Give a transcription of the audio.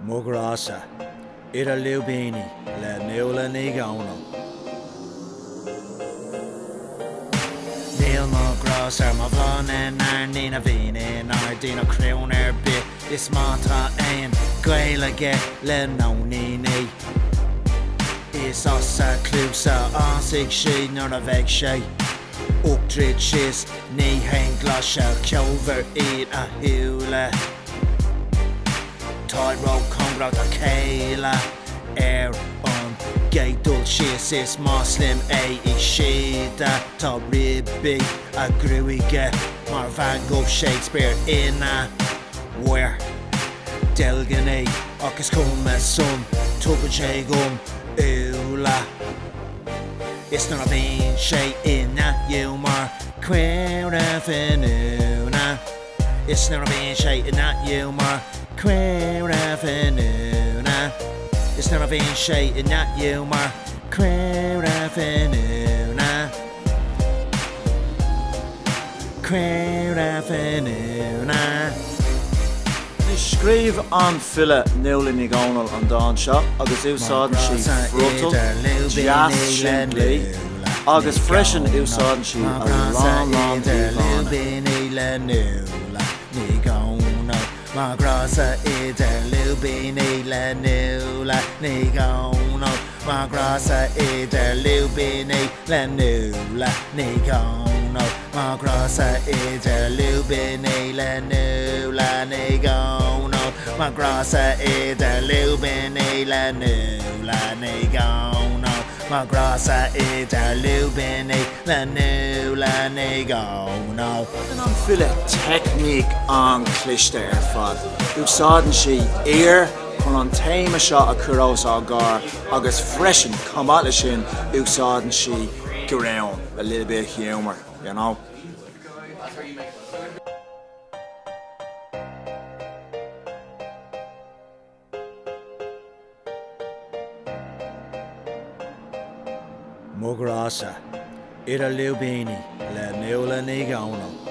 Mo ghrása, idir lúibíní le Nuala Ní Dhomhnaill. Níl mo ghrása ar mo bhláth na n-airní na bhíonn in airdí ná crann ar bith is má tá aon ghaol aige le nóiníní is as a chluas a fhásfaidh sí nuair a bheidh sé ucht troid síos ní haon ghlaiseach cheolmhar iad a shúile. Táid róchóngarach dá chéile ar an gcéad dul síos is más slim é i síoda tá ribí a ghruaige mar bhean ghabh Shakespeare ina mhuir deilgní ach is cuma san tugann sé dhom úlla is nuair a bhíonn sé ina ghiúmar caora finiúna. Is nuair a bhíonn sé ina ghiúmar caora finiúna. Is nuair a bhíonn sé ina ghiúmar caora finiúna. Caora finiúna. Scríobh an file Nuala Ní Dhomhnaill an dán seo agus úsáideann sí friotal deas simplí agus freisin úsáideann sí a lán lán íomhánna. Mo ghrása idir lúibíní le Nuala Ní Dhomhnaill Mo ghrása idir lúibíní le Nuala Ní Dhomhnaill Mo ghrása idir lúibíní le Nuala Ní Dhomhnaill Mo ghrása idir lúibíní le Nuala Ní Dhomhnaill Mo ghrása idir lúibíní le Nuala Ní Dhomhnaill. Úsáideann an file teicníc an-chliste ar fad. Úsáideann sí aoir chun an téama seo a chur os ár gcomhair agus freisin, chomh maith leis sin, úsáideann sí greann, a little bit of humour, you know. Mo ghrása, idir lúibíní le Nuala Ní Dhomhnaill.